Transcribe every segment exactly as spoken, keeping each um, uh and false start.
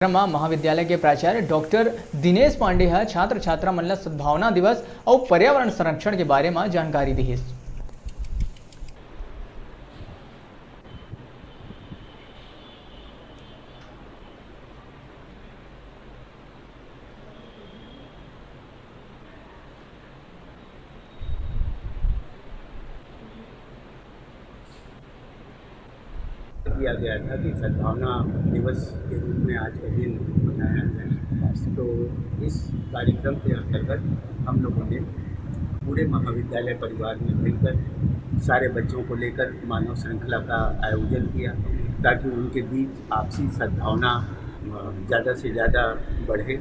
कार्यक्रम म महाविद्यालय के प्राचार्य डॉक्टर दिनेश पांडे ह छात्र छात्रा मन ल सद्भावना दिवस अउ पर्यावरण संरक्षण के बारे म जानकारी दिहिस। किया गया था कि सद्भावना दिवस के रूप में आज का दिन मनाया जाए। तो इस कार्यक्रम के अंतर्गत हम लोगों ने पूरे महाविद्यालय परिवार में मिलकर सारे बच्चों को लेकर मानव श्रृंखला का आयोजन किया, ताकि उनके बीच आपसी सद्भावना ज़्यादा से ज़्यादा बढ़े।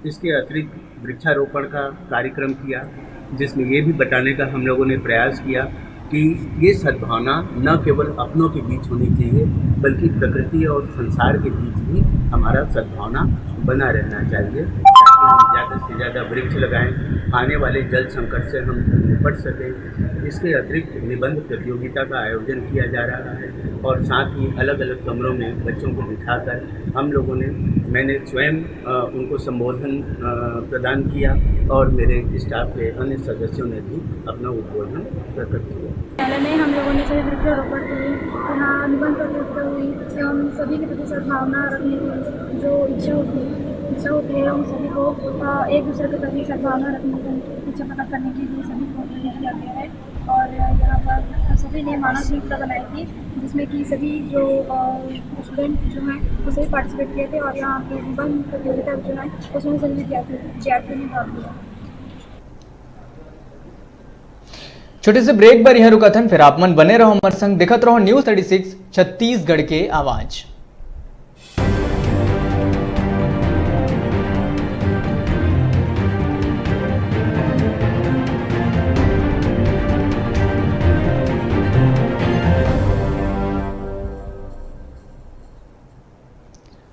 इसके अतिरिक्त वृक्षारोपण का कार्यक्रम किया, जिसमें ये भी बताने का हम लोगों ने प्रयास किया कि ये सद्भावना न केवल अपनों के बीच होनी चाहिए, बल्कि प्रकृति और संसार के बीच भी हमारा सद्भावना बना रहना चाहिए, ताकि हम ज़्यादा से ज़्यादा वृक्ष लगाएं, आने वाले जल संकट से हम निपट सकें। इसके अतिरिक्त निबंध प्रतियोगिता का आयोजन किया जा रहा है और साथ ही अलग-अलग कमरों में बच्चों को बिठाकर हम लोगों ने, मैंने स्वयं, अ, उनको संबोधन, अ, प्रदान किया और मेरे स्टाफ के अन्य सदस्यों ने भी अपना उद्बोधन प्रकट किया। पहले में हम लोगों ने सभी वृक्षारोपण की, यहाँ निबंध प्रतियोगिता हुई, एवं सभी के प्रति सद्भावना रखने की जो इच्छा होती है, इच्छा होती है, उन सभी को, अ, एक दूसरे के प्रति सद्भावना रखने की इच्छा प्रकट करने के लिए सभी को प्रेरित किया गया है। और यहाँ पर सभी ने मानव श्रृंखला बनाई थी, जिसमें कि सभी जो, अ, स्टूडेंट जो हैं, वो सभी पार्टिसिपेट किए थे और यहाँ पे निबंध प्रतियोगिता जो है, उसमें सभी विद्यार्थी, विद्यार्थियों ने भाग लिया। छोटे से ब्रेक बर यहाँ रुकत हन, फिर आप मन बने रहो हमारे संग, देखत रहो News Thirty Six छत्तीसगढ़ के आवाज।